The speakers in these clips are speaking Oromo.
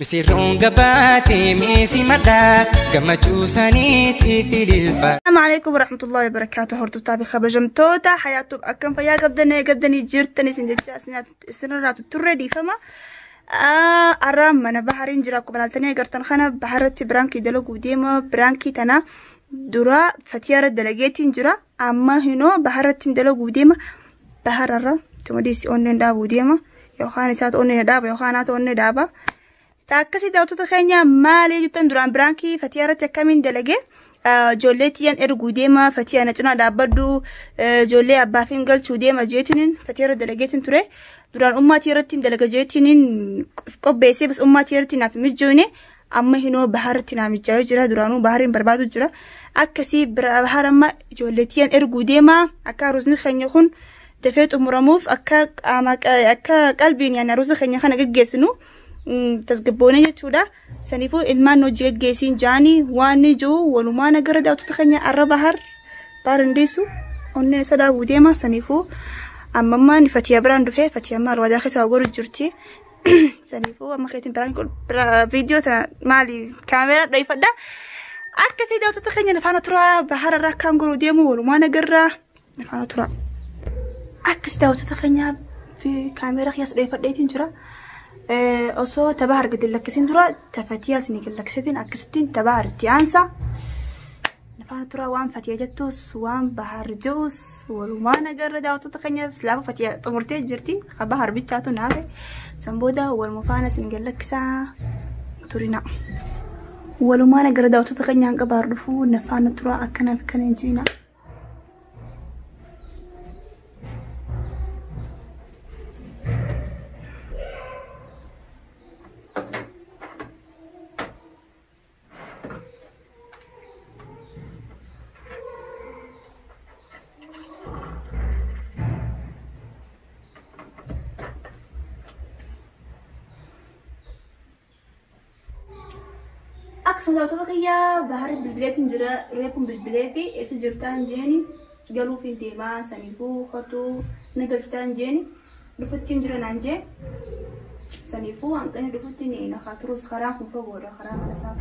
Misirroon gabaatee meesii madhaa gammachuu isaaniitiif ililfa. السلام عليكم ورحمة الله وبركاته. Hordoftoota fi kabajamtoota hayaatuuf akkam fayyaa qabdanii qabdanii jirtanii isin jecha isinirraa turre dhiifama. Arraa mana bahariin jira akkuma ilaaltanii agartan kana baharratti biraankii dalaguu deema. Biraankii tana dura fatiyaara dalageetiin jira. Amma hinoo baharratti dalaguu deema. Bahararra tumadiisi onneen dhaabuu deema. Yookaan isaatu onneen dhaaba yookaan haatu onnee dhaaba. Akkasii daawwattoota keenya maali jettan duraan biraankii fatiyaarratti akkamiin dalagee? Ijoollee tiyyaan erguu deema fatiyaa na cinaa dhaabbadhu ijoollee abbaa fi galchuu deema jeetiniin fatiyaarra dalageetiin ture. Duraan ummaatii irratti dalaga jeetiniin qopheessee bas ummaatii irratti naaf mijoone amma hinoo baharratti naa mijaa'ee jira duraanuu bahariin barbaadu jira. Akkasii bahar amma ijoollee tiyyaan erguu deema akka aruusni keenya kun dafee xumuramuuf akka qaama akka qalbiin yaani aruusa keenya kana geggeessinu. Tasgabboone jechuudha. Saniifuu ilmaan hojii geggeessiin jaanii waan ni jiru walumaan gara daawwattoota keenya arra bahar bahar hindeessu onneen isa dhaabuu deema. Saniifuu ammammaan fatiyaa biraan dhufee fatiyaa amma alwaadaa keessaa godhu jirti. Saniifuu amma keetiin biraan viidiyoo tana maali kaameeraa dhoyfadha. Akkasii daawwattoota keenya nafaana tura bahar irraa akkaan godhu deemu walumaan agarra nafaana tura. Akkasii daawwattoota keenya kaameeraa keessa dhoyfadheetiin jira. Osoo tabahar gadi lakkisiin dura tafatiyaa isinii gadi lakkiseetiin akkasittiin tabahar itti aansa. Nafaana tura waan fatiyaa jettus waan bahar jiruus walumaan agarra daawwattoota keenya silaafa fatiyaa xumurtee jirti. Bahar bichaatu naafe. San booda waluma faana isin gadi lakkisaa turina. Walumaan agarra daawwattoota keenya hanga bahar dhufuu nafaana tura akkanaaf akkana hin jiina. Akkasuma daawwattoota kiyyaa bahari bilbileetiin jira reefuun bilbilee fi eessa jirtaan jeeni galuuf hin deemaa saniifuu hotuu na galchitaan jeeni dhufuttiin jira naan jee saniifuu hanqinni dhufuttiin na haa turus karaan kun fagoodha karaa mana isaa.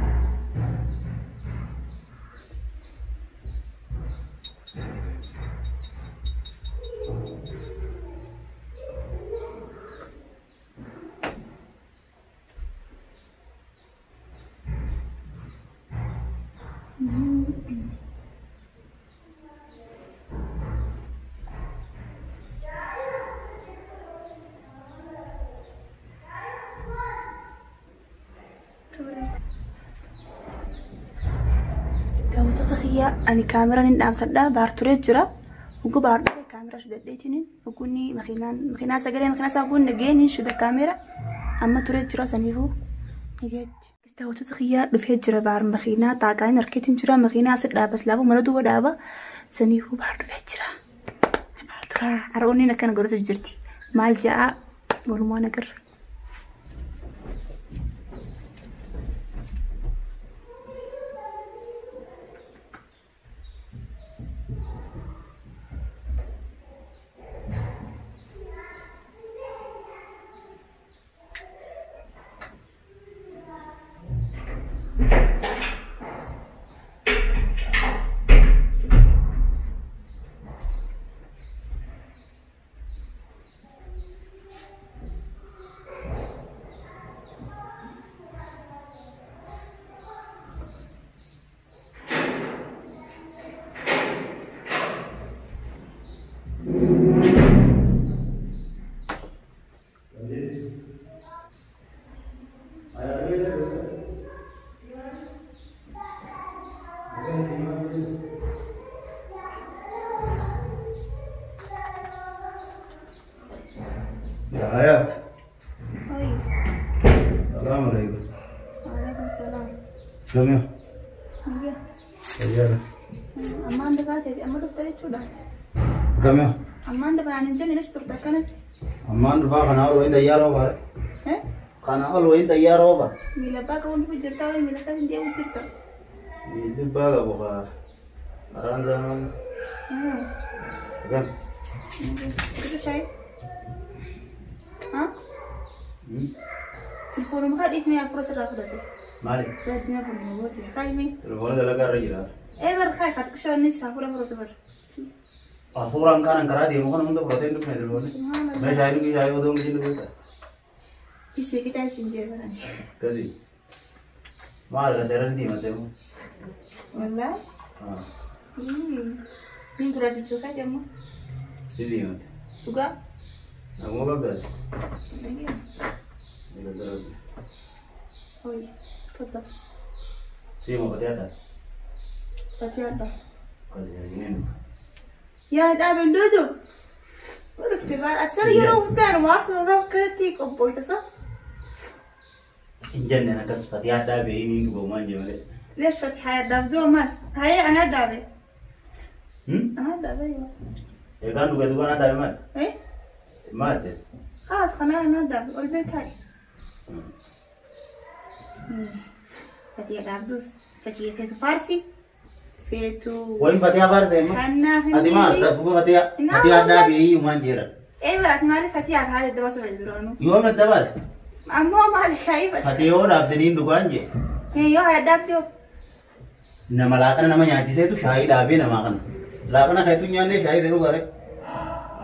Daawwattoota kiyyaa ani kaameraan hin dhaamsadha bahar turee jira. Hogguu bahar dhufe kaameraa shidadheetiin hogguunni makiinaa sagalee makiinaa isaa hogguun dhageen shida kaameraa amma turee jira saniifuu ni geetti. Daawwattoota kiyyaa dhufee jira bahar makiinaa xaaqaan harkeetiin jira makiinaa asi dhaaba silaafuu mana duuba dhaaba saniifuu bahar dhufee jira. Bahar tura haroonni akkana godhatu jirti maal ja'a walumaan agarra. يا حياة. السلام عليكم. وعليكم السلام. جميع. Nagaya. Ammaan dafaa amma dhuftee jechuudha. جميع. Ammaan dafaa ani hin jenne achi turte akkanatti. أمان رفا خنا أول وين ديارة وبار. خنا أول وين ديارة وبار. Miila abbaa qabuun dhufu jirta wayi miila isaatiin deemuu jirta. Miilli abbaa qabu kaa. Karaan zaman. Kan. Itu shayi. Ha? Telefoonuma kaa dhiifnee afura sirraa fudhate. Maali? Raddina kun nu goote. Kaayime. Telefoona dalagaa irra jira. Ee bar kaay haa xiqqishaa inni hafuura fudhate bar. Hafuuraan kanan karaa deemu kana hunda fudhatee hin dhufne telefoonni. Subhaanallah. Mee shaayii dhugi shaayii odoo hin dhufne. Isii qicaa isin jee barani. Gadi. Maal kan dheeraan diimatee moo? Wallaahi. Niin gurraachichuu kaa jedhamu. Si diimate. Dhugaa. Naguma qabdaati. Dhageenya. Ni Oyi. Foto. Si mofatee adda. Fatii adda. Kan hin Yaa dhaaben duutu. Dhufte baal ati sara yeroo hundaan waarsuma akkanatti qophoofta sa. Hin jenne akkas fatii addaa ba'ee ni dhugamu jee malee. ليش فتح هاي الدابدو مال هاي أنا دابي أنا دابي أيوة. Eegaan dhuga duubaan addaa maal? إيه Maal jedhe? خلاص خلاص أنا دابي والبيت هاي فتح دابدوس فتح فيتو فارسي فيتو Waliin fatii abaarsa immoo. خنا Ati maal? Duuba fatii fatii addaa ba'ee uumaan jeera. إيه بقى مالي فتح هذا الدراسة بيدرونه Yoom nadda baase? أما مالي شايف Fatii yoo dhaabdanii dhugaan jee. هي يو هاي دابدو Nama laaqana nama nyaachiseetu shaayii dhaabee namaa kana. Laaqana keetu nyaannee shaayii ta'uu gaare.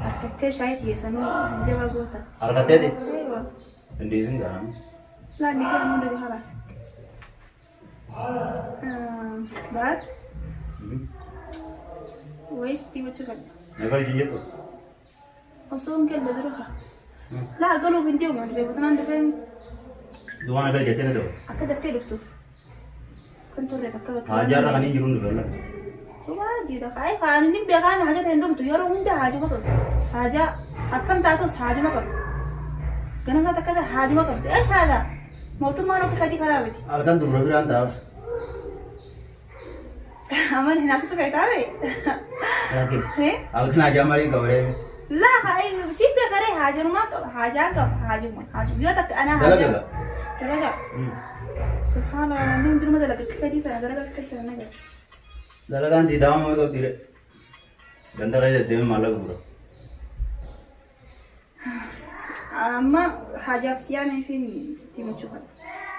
أتكي شايف يسانو جوا جوتا Harkatteeti. أيوة Hindiisin gaaramu. لا نيجي من خلاص بعد ويس بيمتشغل Nagal jiyyeetu. Osoo hin galle dura haa. Laa galuuf hin deemu ani beeku tanaan dafee Duwwaa nagal jettee na ta'u. akka daftee dhuftuuf. Kan turre bakka bakka. Haajaarra kan hin jiru hundi fella. Dhugaa jiidha. Kaayee kaan inni beekaan haajaa ta'e hin dhumtu yeroo hunda haajuma qabdu. Haajaa akkam taatus haajuma qabdu. Ganama takka ta'e haajuma qabdu. Eesh haadha? Mootummaan akka kadii karaa miti. Halkan dubra biraan ta'a. Aman hin akkasuma feetaame. Halkan haajaa maalii qabaree? Laa si beekaree haajarumaa qaba. Haajaan qaba. Haajuma. Haajuma. Yoo takka anaa Dalaga. haajaa. Dalaga. Subhaanallah namni hundinuu dalaga akka kadii kana dalaga akka kana nagaa. Dalagaan diidaama moo qabdi re? Ganda keessa deemee maallaqa gura. Amma haajaaf siyaamee fi sitti himachuu kana.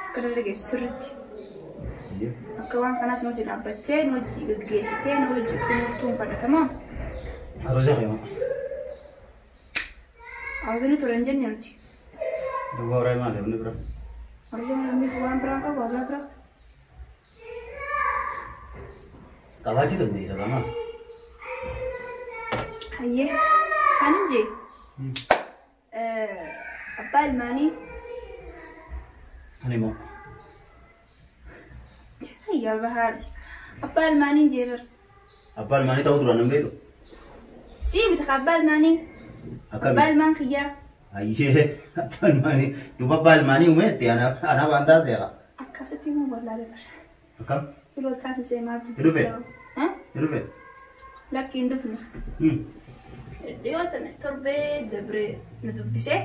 Akka dargaggeessu sirriitti. Akka waan kanaas nu hojii dhaabbattee nu hojii gaggeessitee nu hojii xumurtuun fudhatama. Aruusa keema. Aruusni ture hin jenne nuti. Duuba horaa maal inni bira? Aruusa namni waan biraan qabu haajaa biraa. Qabaachuu dandeessa qaamaa. Hayyee kan hin jee abbaa ilmaanii Ani immoo. hayyaa bahaar abbaa ilmaanii hin jee bar. Abbaa ilmaanii ta'uu duraan hin beektu. Sii miti abbaa ilmaanii. Akkami? Abbaa ilmaan kiyyaa. Ayyee abbaa ilmaanii duuba abbaa ilmaanii uumeetti anaaf waan taasise. Akkasitti immoo wallaalee bar. Akkam? Yeroo taasisee maal Hin dhufe? Hin dhufe? Lakki hin dhufne. Dhiyoo tana torbee dabree nu dubbisee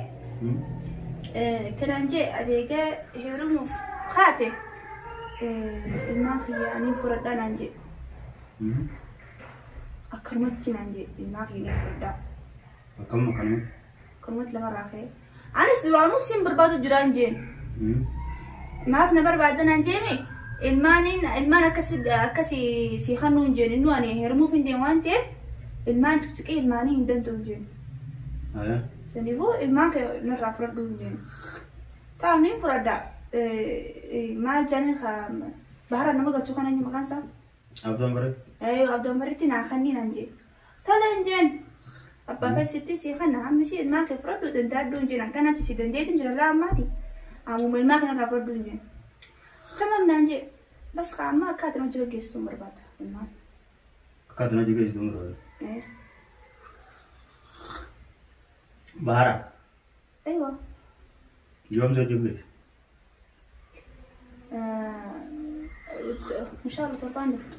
kanaan jee adeega heerumuuf kaate ilmaan kiyyaa niin fudhadhaa naan jee akkanumatti naan jee ilmaan kiyyaa niin fudhadhaa Akkam akkanuma? akkanumatti lafarraa ka'e. Anis duraanuu siin barbaadu jiraan jeen maaf na barbaadda naan jeeme ilmaaniin ilmaan akkasi akkasi si kannuu hin jeen innuu ani heerumuuf hin deemu waan ta'eef ilmaan ciqciqee ilmaanii hin danda'u hin jeen. Ayyaa. Saniifuu ilmaan kee narraa fudhadhuu hin jennu. Qaamni fudhadhaa. Maal jedhani bahara nama galchuu kana eenyu maqaan isaa? Abdaan bare. Abdaan baritti naa kannii naan jee. Tole hin jeen. Abbaa keessatti si kana hammi ishee ilmaan kee fudhadhuu danda'adhuu hin jeen. Akkanaatti si dandeetiin jira laa ammaati. Ammuma ilmaan kee narraa fudhadhuu hin jeen. Tamam naan jee. Bas qaama akkaataan hojii gaggeesstuu hin barbaadu. Ilmaan. Akkaataan hojii gaggeessituu hin barbaadu. Bahara. Aywa. Yoom si hojii gaggeessu? Inshallah torbaan dhuftu.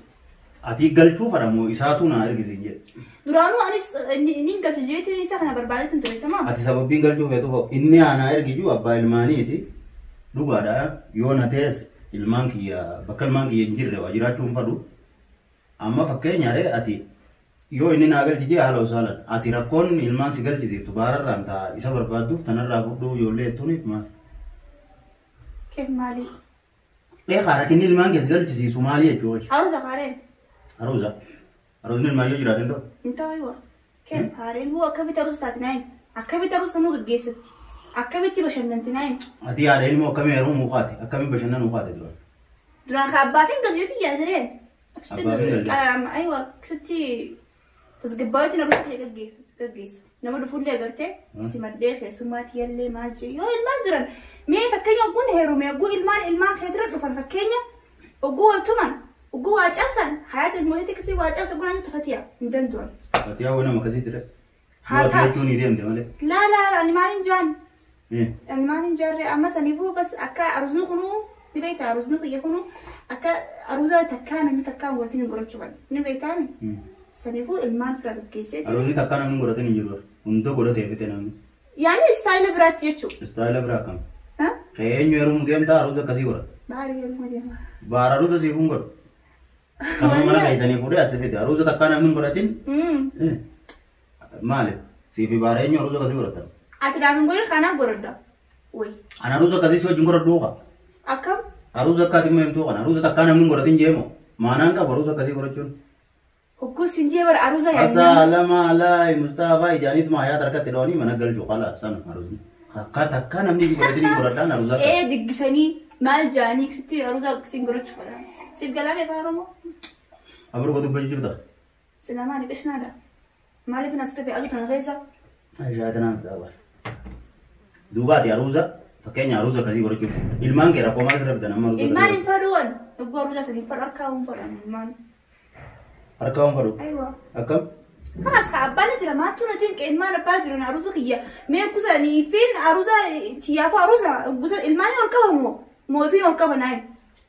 Ati galchuu fadhamoo isaatu na ergisiin jedhe. Duraanuu anis nin galcha jeetiin isa kana barbaadeetin ture tamam. Ati sababiin galchuu feetu fa'u inni aanaa ergiju abbaa ilmaaniiti dhugaadha yoo na ta'es ilmaan kiyya bakka ilmaan kiyya hin jirre waa jiraachuu hin fadhu. Amma fakkeenyaare ati yoo inni naa galchi jee haala osaalan ati rakkoon ilmaan si galchisiiftu baararraan ta'a isa barbaadduuf tanarraa fudhuu ijoollee jettuuniif maal? Keef maali? Ee rakkinni ilmaan keessa galchisiisu maali jechuudha. Aruuza kaareen. Aruuza. Aruuzni ilmaan yoo jiraate hin ta'u. Hin ta'u aywa. Keef haareen hoo akkamitti aruuza taati naayim? Akkamitti aruuza sanuu gaggeessatti? Akkamitti bashannanti naayim? Ati haadha ilmoo akkamii heerumuu kaate? Akkamii bashannanuu kaate duraan? Duraan ka abbaa fi galcheetti yaadireen. Abbaa fi galchee. Aywa akkasitti tasgabbaa'uutiin aruuza ta'e gaggeessa. Nama dhufullee agartee simadhee keessummaatti yallee maal jee yoo ilmaan jiran mee fakkeenya ogguun heerume ogguu ilmaan ilmaan keetira dhufan fakkeenya ogguu wal tuman ogguu waa cabsan hayaata ilmootii akkasii waa cabsan ogguun aanyu tufatiya hin danda'an. Fatiyaa waan nama akkasii ture. Haa Yoo ati taatu. jechuun ni deemte malee. Laa laa laa ani maal hin jaan ani maal hin jaarree amma saniifuu bas akka aruusni kunuu ni beektaa aruusni kiyya kunuu akka aruuza takkaa namni takkaa hin hin godhachuu qabu ni beektaami. Saniifuu ilmaan fira gaggeessee Aruuzni takkaa namni godhatan hin jiru. Hunda godhatee fite namni. Yaani istaayila biraatti jechuudha. Istaayila biraa akkam? Eenyu heerumuu deemtaa aruuza akkasii godhata. Baarii heerumuu deema. Baara aruuza siif hin godhu. Kan mana keessanii fuudhee as fide aruuza takkaa namni hin godhatin. Maali? Siifi baara eenyu aruuza akkasii godhatan? Ati dhaabin hin godhin kanaaf godhadha. Wayi. Ani aruuza akkasii si wajjin godhadhu kaa. Akkam? Aruuza akka ati himtuu kana aruuza takkaa namni hin godhatin jeemo. Maanaan qabu aruuza akkasii godhachuun. Hogguu siin jee bara aruuza yaani. Asalama alai Mustafa ijaanituma hayaata harkatti dhooni mana galchu khalas sana aruuzni. Akka takkaa namni hin godhatin hin godhadhaan aruuza akka. Ee diggisanii maal jaanii sitti aruuza siin godhachuu fedhan. Siif galaame afaan Oromoo? Abur godhu dubbachuu jirta. Silaa maali qishnaadha? Maaliif nas dhufe aduu tana keessa? Aishaa tanaan fidaa bara. Duuba ati aruuza fakkeenya aruuza akkasii godhachuuf ilmaan kee rakkoo maal sirra fidan amma aruuza Ilmaan akkasii hin fedhu ani. Dhugguu aruuza sadi hin fedhu harkaa hin fedhan ilmaan. Harkaa hin fedhu. Aywa. Akkam? Kanas ka abbaan jira maaltu na jinqe ilmaan abbaa jiran aruuza kiyya mee gusa ni fiin aruuza tiyaafu aruuza gusa ilmaanii ol qaba moo moo fiin ol qaba naayi.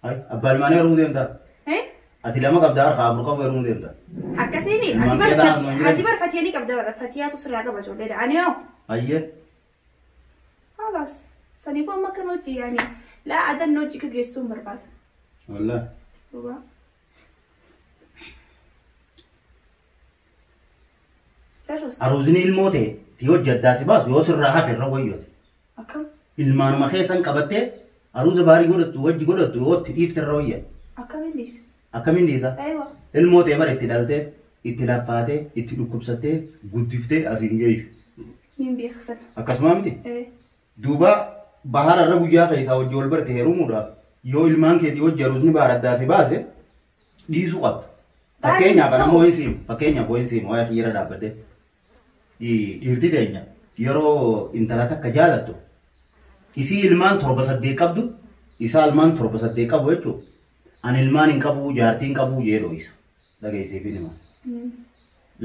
Ay abbaa ilmaanii heerumuu deemtaa? Eh? Ati lama qabda harka afur qabu heerumuu deemta. Akkasiini ati Ilmaan bar kee ta'an osoo hin ati bar fatiyanii qabda bara fatiyaatu sirraa qaba ijoolleedha ani hoo. Ayyee. Halas saniifuu amma akkan hojii yaani laa adan hojii ka geesstuu hin barbaada. Wallah. Dhugaa. Aruuzni ilmoo ta'e ti hojii addaa si baasu yoo sirraa hafe irra wayyooti. Akkam? Ilmaanuma keessan qabattee aruuza baarii godhattu wajji godhattu yoo itti dhiifte irra wayya. Akkamiin dhiisa? Akkamiin dhiisa? Aywa. Ilmoo ta'e bara itti dhaltee itti laffaatee itti dhukkubsattee guddiftee asiin geessu. Niin beeksisan. Akkasuma miti? Duuba bahara irra guyyaa keessaa hojii wal barte heerumuudhaaf yoo ilmaan keetii hojii aruuzni bahara addaa si baase dhiisuu qabda. Fakkeenyaaf ana immoo hin siimu. Fakkeenyaaf hin siimu waa'ee xiyyeera dhaabbadhee. Dhiirti teenya yeroo intala takka jaalattu isii ilmaan 7 8 qabdu isaa ilmaan 7 8 qabu jechuudha. Ani ilmaan hin qabu jaartii hin qabu jedhu isa. Dhageessiif hima.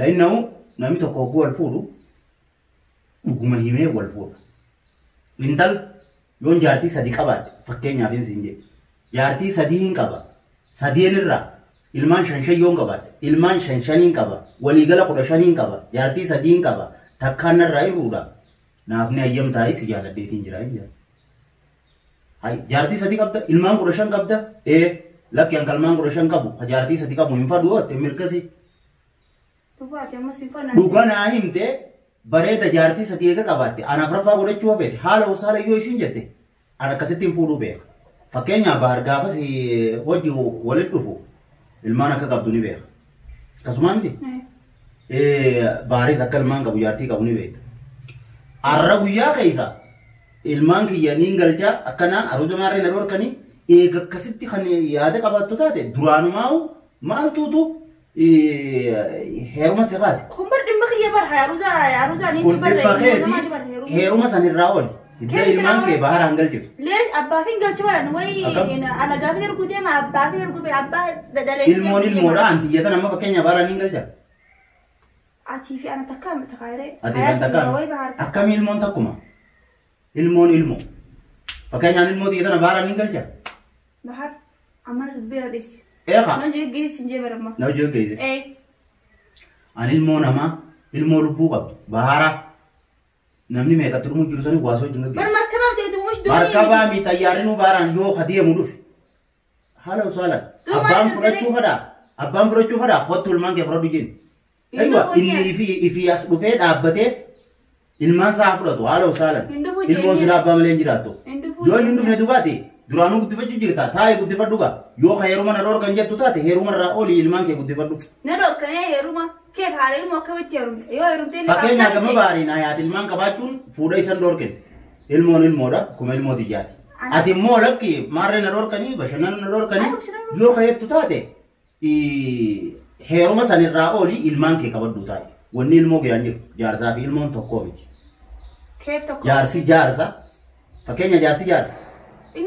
Lainnahu namni tokko hogguu wal fuudhu dhuguma himee wal fuudha. Intal yoon jaartii 3 qabaadhe fakkeenyaaf hin siin jedhe. Jaartii 3 hin qaba. Sadeen irraa ilmaan 5 5 yoon qabaadhe ilmaan 5 5 hin qaba. Waliigala 15 hin qaba. Jaartii 3 hin qaba. Takkaan narraa hiruudha. Naafni hayyam taa'ee si jaaladheetiin jira hin jedha. Hay jaartii 3 qabda ilmaan 15 qabda ee lakki an ilmaan 15 qabu ka jaartii 3 qabu hin fadhu yoo mirkasi. Dhuga naa himte bareeda jaartii 3 eega qabaatte ana afuraffaa godhachuu hafeete haala wasaala yoo isin jette ana akkasitti hin fuudhuu beeka. Fakkeenyaaf bahar gaafas hojii walitti dhufu ilmaan akka qabdu ni beeka. Akkasuma miti? Baharis akka ilmaan qabu jaartii qabu ni beekta. Arra guyyaa keessa ilmaan kiyya niin galchaa akkanaa aruuza maarree na dhorkanii eega akkasitti kan yaada qabaattu taate duraanumaa'u maaltuutu heeruma si kaase. Kun bar dhimma kiyya bar aruuza aruuza ni Kun bar dhibba keeti heeruma sanirraa oli. Hidda ilmaan kee baharaan galchitu. Leesh abbaa fi galchi baran wayi alagaa fi erguu deema abbaa fi erguu abbaa dadalee. Ilmoon ilmoodha antiyyatan amma fakkeenya baharaan niin galcha. Atii fi ana takkaa miti kaayiree. Ati kan takkaa akkamii ilmoon takkuma. Ilmoon ilmoo. Fakkeenyaan ilmoo xiyyatan baharaan niin galcha. Bahar amma bira dheessi. Eeqa. Na hojii geessi hin jee baramma. Na hojii geessi. Ani ilmoo namaa ilmoo lubbuu qabdu bahara namni meeqatti dhumuu jiru sanii waasoo wajjin Bar gaggeessa. markabaa deemtu mush doonii. Markabaa mi xayyaarri baharaan yoo adeemu dhufe. Haala osaalan. Abbaan fudhachuu fadhaa. Abbaan fudhachuu fadhaa kottu ilmaan kee fudhadhu jeen. Aywa inni ifi as dhufee dhaabbatee ilmaan isaa fudhatu haala osaalan. Ilmoon silaa abbaa malee hin jiraattu. Yoo inni hin dhufne dubaati Duraanuu guddifachuu jirta. Taa'ee guddifadhu gaa. Yoo ka heeruma na dhoorgan jettu taate heeruma irraa olii ilmaan kee guddifadhu. Na dhorkanee heeruma keef haala ilmoo akkamitti heerumte? Yoo heerumte illee Fakkeenyaaf gama baariin hayaati ilmaan qabaachuun fuudha isan dhoorken. Ilmoon ilmoodha akkuma ilmoo tiyyaati. Ati immoo lakki maarree na dhoorkanii bashannana na dhoorkanii yoo ka jettu taate heeruma sanirraa olii ilmaan kee qabadhu taa'e. Wanni ilmoo gayaan jiru jaarsaa fi ilmoon tokkoo miti. Keef tokko. Jaarsi jaarsa fakkeenya jaarsi jaarsa.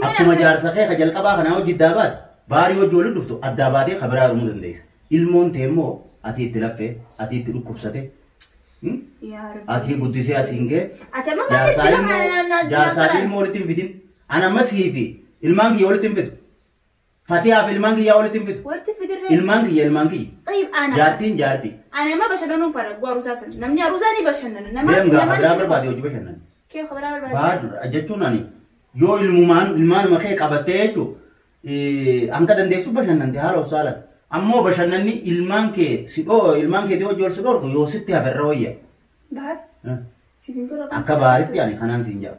Akkuma jaarsa kee ka jalqabaa kanaa hojii addaa baate baarii hojii walitti dhuftu addaa baatee ka biraa heerumuu dandeessa. Ilmoon tee immoo ati itti laffee ati itti dhukkubsate ati guddisee asiin ga'e Ati amma maaliif jaarsaa fi ilmoo walitti hin fidin. Ana amma sii fi ilmaan kiyya walitti hin fidu. Fatihaa fi ilmaan kiyyaa walitti hin fidu. Walitti fidirree. Ilmaan kiyya ilmaan kiyya. Tayyib ana. Jaartiin jaartii. Ana amma bashannanuun fara aruusaa sana. Namni aruusaa ni bashannana. Nama Deem gaafa biraa barbaade hojii bashannana. Kee biraa barbaade. Baadudha jechuun ani yoo ilmumaan ilmaanuma kee qabattee jechuun hanga dandeessu bashannante haala osaalan. Ammoo bashannanni ilmaan kee si dhoo ilmaan keetii hojii ol si dhorku yoo sitti haferra wayya. Bahar. Siifin godha. Akka baaritti ani kanaan siin jedha.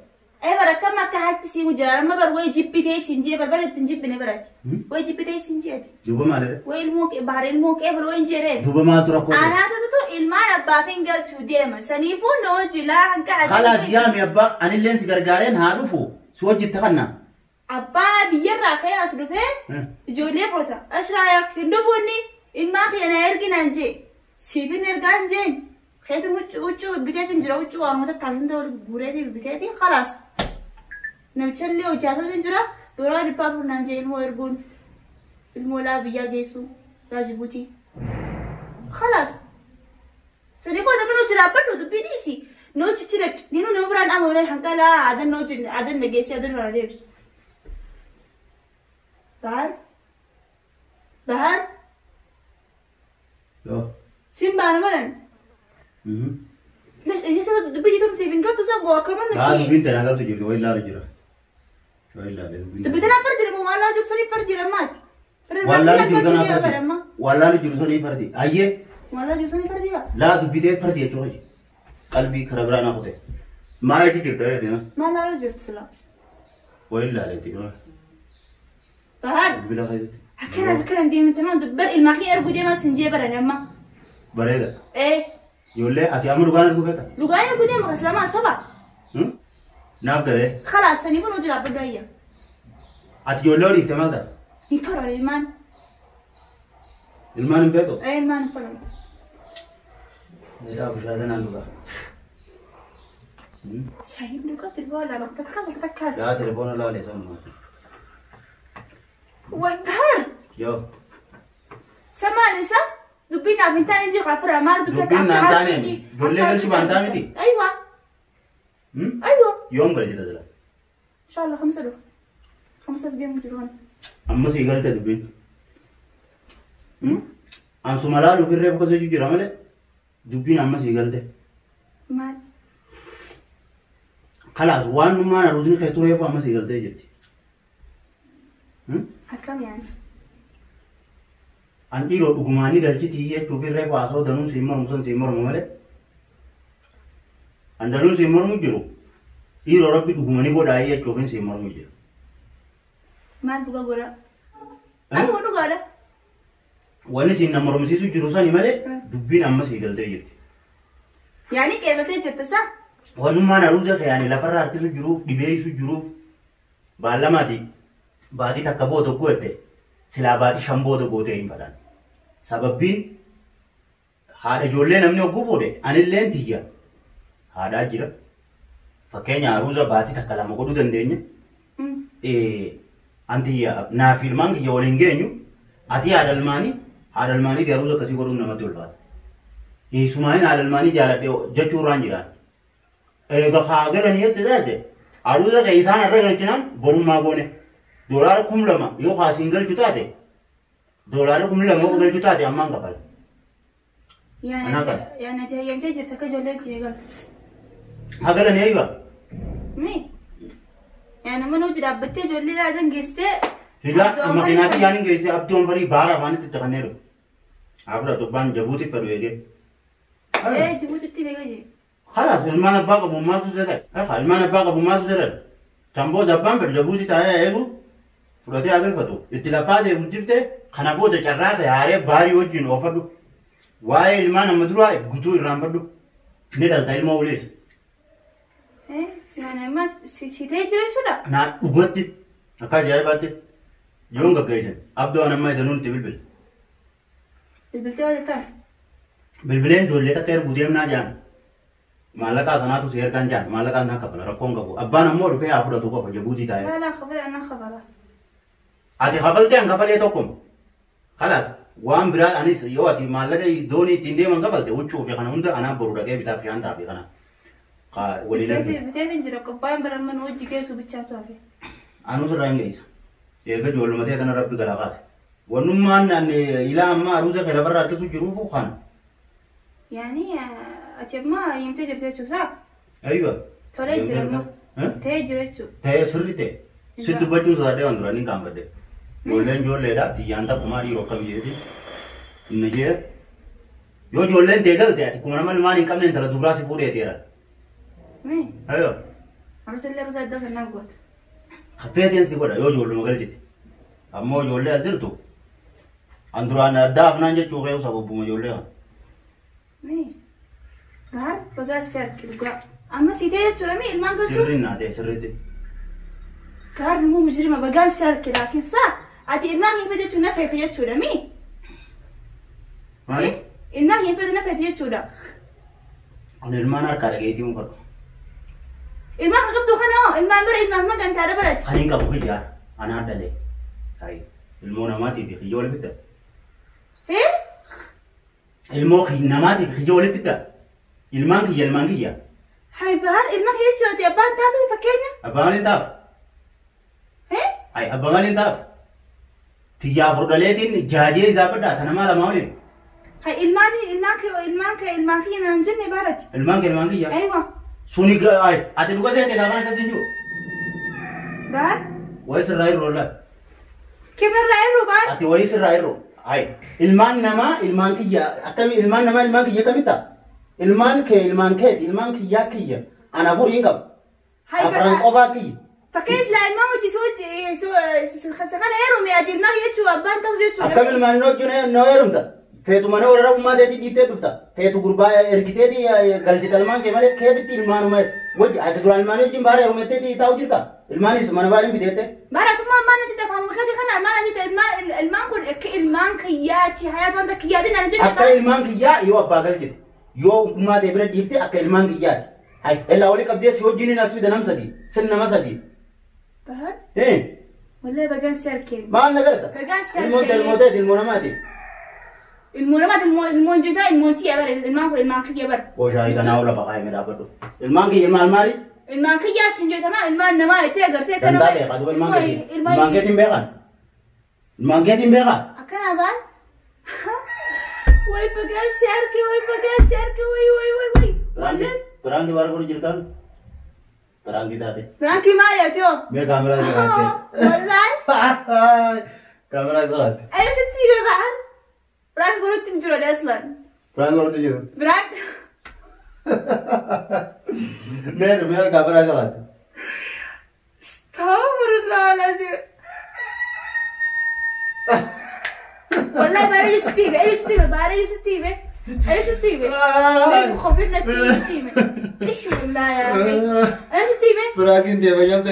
Ee bara akkam akka haatti siin jira amma bar wayi jibbitee siin jee barbada ittiin jibbine barati. Wayi jibbitee siin jeeti. Duuba maalidha? Wayi ilmoo qee bahar ilmoo qee bal wayi jedhee. Duuba maaltu rakkoo ta'e? Anaatu ilmaan abbaa fi galchuu deema. Saniifuu na hojii laa hanga ati. Khalaas yaami abbaa anilleen si gargaareen haa dhufu si wajjitti kanna. Abbaa biyyarraa ka'ee as dhufee ijoollee furata. Ashiraa yaa hin dhufuunni ilmaa kee na erginaan jee. Siifin ergaan jeen. Keetu huccuu bitee hin jira huccuu waanuma takkaa hin ta'u guuree fi bitee fi khalaas. Namichallee hojii hin jira dooraa 400 naan jee ilmoo erguun ilmoo laa biyyaa geessu laa Jibuutii. Khalaas. Saniifuu namni hojii dhaabbadhu dubbii dhiisi. Na hojichi dhaqi. Ninu nama biraan amma waliin hanqalaa adan na hojii adan na geessee adan irraa deebisu. Bahar. Bahar. Yoo. Siin baana malan. Lesh dubbii jitu siif hin galtu isa bu'aa akkama Haa nuti. dubbiin tanaa galtu jirti wayi ilaalu jira. Wayi ilaalu dubbiin. Dubbii tanaa fardi jedhamu waan laa jiru sanii fardi jedhamaati. Wallaalu jiru sanaa fardi. Wallaalu jiru sanii fardi. Ayyee Waan laa jiru sanii fardi yaa. laa dubbitee fardi jechuudha hojii. Qalbii kara biraa naa kute. Maal jechuun jirta jedhee Maal laaluu jirtu sila? wayi ilaaleetti. Bahar. Bilbila keessatti. Akkana akkana deemte maan dubbar ilmaa kee erguu deemaa sin jee baran amma. Bareeda. Ee Ijoollee ati amma dhugaan erguu feeta? dhugaan erguu deema kaslamaa soba. Naaf galee. Khalaas saniifuu nu jira abbaddu ayya. Ati ijoollee horiifte maal ta'a? Hin faran ilmaan. Ilmaan hin feetu? Ee ilmaan hin faran. Meedhaa bishaan naan dhugaa. Shaayiin dhugaa tilbaa laala takkaas takkaas. Yaa telefoona laalee sammaati. Way Bahar. Yoo. Samaan isa dubbiin naaf hin taane jiru afura maal dubbii Dubbiin naan taane ijoollee galchuu baan taane miti. Aywa. Aywa. Yoom gala jira jira? Inshallah 5 dhufa. 5 deemu jiru kana. Amma sii galte dubbiin. Ansuma laaluuf irree boqotee jira malee dubbiin amma sii galte. Maal? Khalaas waan numaan aruusni kee tureefu amma sii galtee jirti. Akkam yaani? An dhiiroo dhugumaanii galchitii jechuuf irree haasoo danuun siin mormu san siin mormu malee. An danuun siin mormu jiru dhiiroo rabbi dhugumanii godhaayii jechuuf siin mormu jiru. Maal dhuga godha? Aywa dhugaadha. Wanni siin na mormisiisu jiru sani malee dubbiin amma sii galtee jirti. Yaani qeebatee jirta sa? Wannummaan aruusa kee yaani lafarra harkisu jiruuf dhibeessu jiruuf baallamaati baatii takka booda goote silaa baatii 5 booda gootee hin fadhaan. Sababbiin haadha ijoollee namni hogguu fuudhe anilleen tiyya haadhaa jira. Fakkeenya aruusa baatii takka 2 godhuu dandeenya. Antiyya naaf ilmaan kiyya waliin geenyu ati haadha ilmaanii aruusa akkasii godhuun namatti ulfaata. Eessumaan haadha ilmaanii jaaladhe jechuurraan jiraan. Eega haa galanii jette taate aruusa kee isaan irra galchinaan borummaa goone. Doolaara 2000 yoo kaasiin galchu taate doolaara 2000 yoo galchu taate ammaan kafala. Yaani ati hayyamtee jirta akka ijoolleen kiyya galtu. Haa galanii aywa. Mi? Yaani mana hojii dhaabbattee ijoollee laadan geessitee. Figaa makiinaatti yaani geessee abdii onfarii baara afaanitti itti kannee dhufu. Haa fudhatu abbaan Jabuutiif fedhu eegee. Ee Jibuutitti beeka jee. Khalaas ilmaan abbaa qabu maaltu jedhan? Ilmaan abbaa qabu maaltu jedhan? Kan booda abbaan fedhu Jabuutii taa'ee eegu Fudhatee haa galfatu. Itti lafaa ta'e guddiftee kana booda carraa ta'e haaree baarii wajjin oofadhu. Waa'ee ilmaan amma duraa guutuu irraanfadhu. Ni dhalta ilmoo ulees. Yani amma si ta'e jira jechuudha. Naa dhugatti akka ajaa'ibaatti yoon gaggeessan abdoo an amma idanuun itti bilbile. Bilbiltee waa jettaan. Bilbileen ijoollee takka erguu deemnaa jaan. Maallaqaa sanaatu si ergaan jaan maallaqaan naa kafala rakkoon qabu. Abbaan ammoo dhufee haa fudhatu qofa jabuutii taa'ee. Laa laa kafala anaa kafala. Ati kafaltee an kafalee tokkuma. Kalaas waan biraa anis yoo ati maallaqa doonii ittiin deeman kafalte huccuu fi kana hunda anaa boru dhaqee bitaaf shaantaa fi kana waliin argina. Bitee hin jira qophaa'een bara amma nu hojii geessu bichaatu hafe. Anuu sirraa hin geessa. Eega ijoolluma ta'e tana rabbi galaa kaase. Wannummaan ani ilaa amma aruuza kee lafarraa harkisu jiruufu kana. Yani ati amma himtee jirti jechuusaa? Ayywa. Tolee jira amma. Ta'ee jira jechuudha. Ta'ee sirri ta'e. Si dubbachuun sodaadhee waan duraan hin qaanfadhe. Ijoolleen ijoolleedha. Tiyyaan takkumaa dhiiroo akkam jeeti. Inni jee yoo ijoolleen ta'e galte ati kuma nama ilmaan hin qabne intala dubraa si fuudheeteera. Mee? Ayywa. Aruusa illee aruusa addaa sanaa goota. Kaffeetiin si godha yoo ijoolluma galchite. Ammoo ijoollee as jirtu. An duraan addaa afnaan jechuu kee sababbuma ijoollee kana. Mee? Gaar bagaa si arge dhugaa. Amma si ta'e jechuudha mee ilmaan galchuu? Sirriin naa ta'e sirriitti. Gaar immoo mujrima bagaan si arge laakiin saa ati ilmaan hin fedhe jechuun na feete jechuudha mee? Maali? Ilmaan hin fedhe na feete jechuudha. Ani ilmaan harkaa dhageetii hin fadhu. Ilmaan kan qabdu kana hoo ilmaan bira ilmaan magantaadha barate. Kan hin qabu kiyyaa anaa dhalee. Hayi ilmoo namaatii fi kiyya wal fidda. Hee? Ilmoo namaatii fi kiyya wal fidda. Ilmaan kiyya ilmaan kiyya. Hayi bahar ilma kiyya jechuudha abbaan taatu fakkeenya. Abbaa maaliin taaf? Hee? Hayi abbaa maaliin taaf? Tiyyaa afur dhaleetiin jaajee isaa badhaa ta namaa lamaa waliin. Hayi ilmaan ilmaan kee ilmaan kee ilmaan kiyya naan jenne barate. Ilmaan kee ilmaan kiyya. Aywa. Suni hayi ati dhuga seete gaafa akkas hin jiru. Bahar. Wayi sirraa irra oolla. Kemerraa irru bahar. Ati wayi sirraa irru. Hayi ilmaan namaa ilmaan kiyya akkami ilmaan namaa ilmaan kiyya akkamitta? Ilmaan kee ilmaan keeti ilmaan kiyyaa kiyya. Ana afur hin qabu. Hayi Afran qofaa kiyya. Fakkeenya silaa ilmaan hojii si kana heerume ati ilmaan jechuun abbaan ta'u jechuudha. Akkam ilmaan inni hojii na heerumta? Feetu mana warra ummaa teetii dhiiftee dhufta. Feetu gurbaa ergiteeti galchita ilmaan kee malee keefitti ilmaanuma wajji ati duraan ilmaan wajjin baara heerumetteeti taa'u jirta. Ilmaanis mana baariin biteette. Baratummaa maal natti ta'e afaan keetii kana maal natti ta'e ilmaan ilmaan kun akka ilmaan kiyyaati hayaatu wanta kiyyaatiin ana jenne. Akka ilmaan kiyyaa yoo abbaa galchite yoo ummaa ta'e bira dhiifte akka ilmaan kiyyaati. Hay ellaa walii qabdee si wajjin hin as fida nam sadi sin nama sadi. Bahar. Eh. Wallahi bagaan si harkeen. Maal na garta? Bagaan si Ilmoon harkeen. ilmoo ta'e ilmoo namaati. Ilmoo namaati ilmoon jirta ilmoon tiyya bara ilmaan kun ilmaan kiyya bara. Booshaa kanaa ola baqaa himee dhaabbadhu. Ilmaan kiyya ilmaan maali? Ilmaan kiyyaa sin jetama ilmaan namaa itti agartee kana. Dantaa ta'e qaduba ilmaan keetiin. Ilmaan keetiin beekan. Ilmaan keetiin beekan. Akkana baan. Way bagaan si harke way bagaan si harke way way way way. Wallahi. Biraanki baara godhu jirtaan. Biraanki taate. Biraanki maali ati hoo? Mee kaameraa isa qabaatte. Wallahi. Kaameraa isa qabaatte. Ayo sitti beekan. Biraanki godhutti hin jiru aslan. Biraanki godhutti jiru. Biraanki. Mee mee kaameraa isa qabaatte. Astaghfirullah alazim. Wallahi baara Yusuf tiibe, Yusuf tiibe, baara Yusuf tiibe. ايش الطيبة؟ ليش خبرنا الطيبة؟ ايش والله يا اخي؟ ايش الطيبة؟ براكين دي بجلد.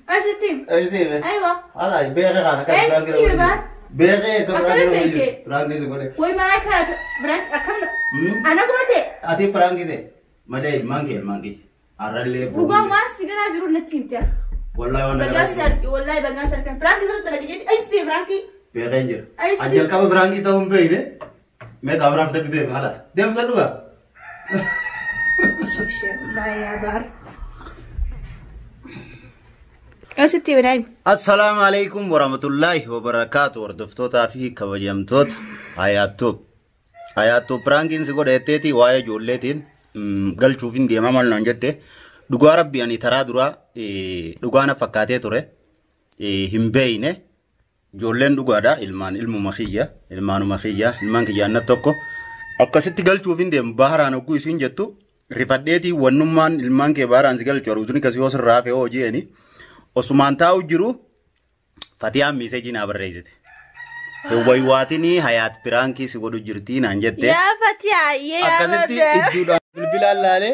ايش الطيبة؟ ايش الطيبة؟ ايوه خلاص بيغي انا ايش الطيبة بقى؟ بيغي براكين براكين سكولي وي معاك براك اكمل انا قلت اتي براكين دي مالي مانكي مانكي ارلي رجع ما سيجارة جرو نتيم تاع والله وانا بقاسر والله بقاسر كان براكي صرت لقيت ايش تي براكي بيغي نجر اجل كاب براكي تاهم بينه मैं कमरा में तक दे हालत दे हम चलूंगा Assalaamu alaikum warahmatullaahi wabarakaatu hordoftootaa fi kabajamtoota Hayaattuub. Hayaattuub piraankiin si godha jetteeti waa'ee ijoolleetiin galchuuf hin deemaa maal naan jette dhugaa rabbi ani taraa duraa dhugaa na fakkaatee ture hin beeyne. Ijoolleen dhugaadha ilmaan ilmuma kiyya ilmaanuma kiyya ilmaan kiyyaan na tokko akkasitti galchuuf hin deemu baharaan hogguu isiin jettu rifadheetii wannummaan ilmaan kee baharaan si galchu aruutuun akkasii yoo sirraa fe'oo hoji'eeni osumaan taa'u jiru Fatiyaan message naa barreessite. Waywaatinii Hayaat prank si godhu jirtii naan jette. Yaa Fatiyaa yaa Akkasitti Fatiyaa. idduudhaan bilbilaan laalee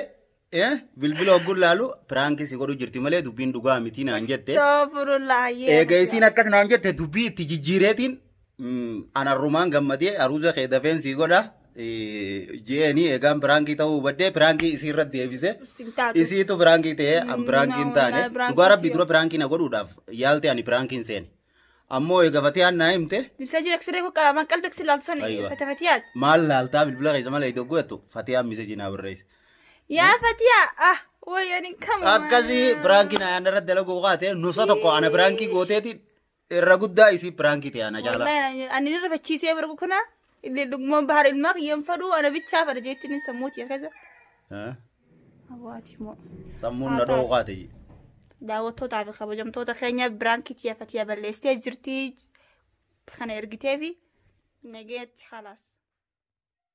bilbila hogguun laalu prank si godhu jirti malee dubbiin dhugaa miti naan jette. Astaghfirullah. Eega isiin akkas naan jette, dubbii itti jijjiireetiin anarrumaan gammadee aruuza kee dafeen sii godha jeeni. Eegaan prank ta'uu hubaddee prank isii irratti deebise. Isiitu prank ta'ee an prank hin taane. Dhugaa rabbii dura prank na godhuudhaaf yaalte, ani prank hin seene. Ammoo eega Fatiyaan naa himte. Ibsa jira siree koo qaamaan qalbii si laaltu sana. Aywa. Fatiyaat. Maal laaltaa bilbila keessa malee iddoo godhattu, Fatiyaan message naa barreesse. Yaa Fatiyaa, ah, wayyaan kam. Akkasii prankiin ayaan irratti dalaguu kaate nusa tokko ana prank gooteeti, irra guddaa isii prank ta'e ana caalaa. Wallahi ani ni rifachiisee bara kuna illee dhuguma bahar ilmaa kiyyan fadhu ana bichaa fadha jeettiin sammuuti akkasa. Hawaati moo. Sammuun na dhoo'uu kaate. Daawwattootaa fi kabajamtoota keenya, prank tiyya Fatiyaa balleessitee jirti, kana ergitee fi nageetti khalaas.